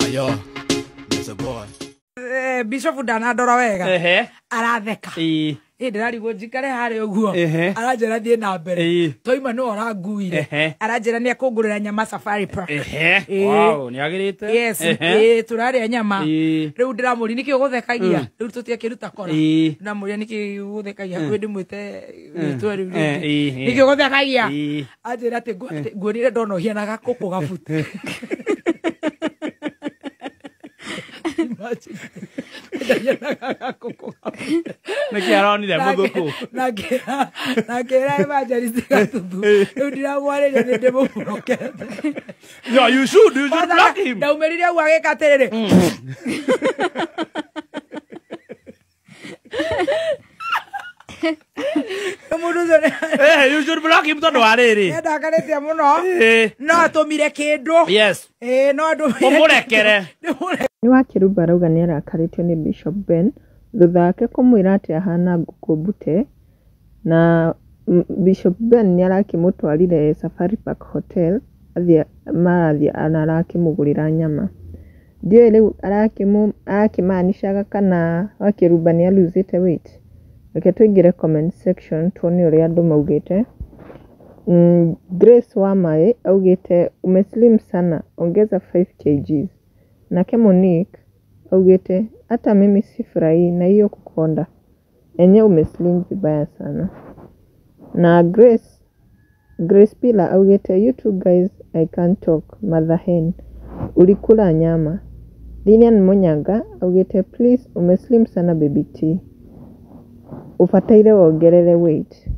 Ayo, it's a boy. Bishop ndanandora wega. Aratheka. Ĩ ndĩrarigwo njikare harĩa ũguo. Aranjĩra thiĩ na mbere. Twaima nĩwe ũranguire. Aranjĩra nĩ ekũngũrĩra nyama Safari Park. Ĩĩ. Wow, nĩ agĩrĩte. Yes, ĩĩ tũrarĩa nyama. Rĩu ndĩramũria nĩkĩ ũgũthekagia. Rĩu tũtiakĩruta kora. Ndĩramũria nĩkĩ ũgũthekagia hakuhĩ ndĩmwĩte rĩtwa rĩu rĩngĩ. Nĩkĩ ũgũthekagia? Anjĩra atĩ nguonire ndona ũhiana gakũkũ gabute. Imagine. Ndahianaga gakũkũ gabute. Nĩkĩ aronire mũthũkũ? Na ngĩra evangelist Gatuthu rĩu ndiramwarĩria nĩ ndĩmũmũrokete. Yeah, you should block him. Ndaumĩrire ũguo agĩka atĩrĩrĩ. Mũndũ ũcio You should block him tondũ wa rĩrĩ. Nĩandakarĩtie mũno. No atũmire kĩndũ. Ĩĩ, no andũmire. Ũmũrekere. Ndĩmũrekere. Nĩ Wakĩrumba arauga nĩ arakarĩtio nĩ Bishop Ben thutha wake kũmwĩra atĩ ahana ngũkũ mbute na Bishop Ben nĩ arakĩmũtwarire Safari Park Hotel athiĩ marathiĩ na arakĩmũgũrĩra nyama. Ndiũĩ rĩu arakĩmaanishaga kana Wakĩrumba nĩ aluzĩte weight. Reke tũingĩre comment section tuone ũrĩa andũ maugĩte. Grace Wamae augĩte, "Umeslim sana, ongeza 5 kgs." Nake Monique augĩte, "Hata mimi sifurahii na hiyo kukonda, enyewe umeslim vibaya sana." Na Grace Pila augĩte, "You two guys, I can't talk, mother hen ulikula nyama." Lilian Munyaga augĩte, "Please, umeslim sana, baby T, ũbataire wongerere weight."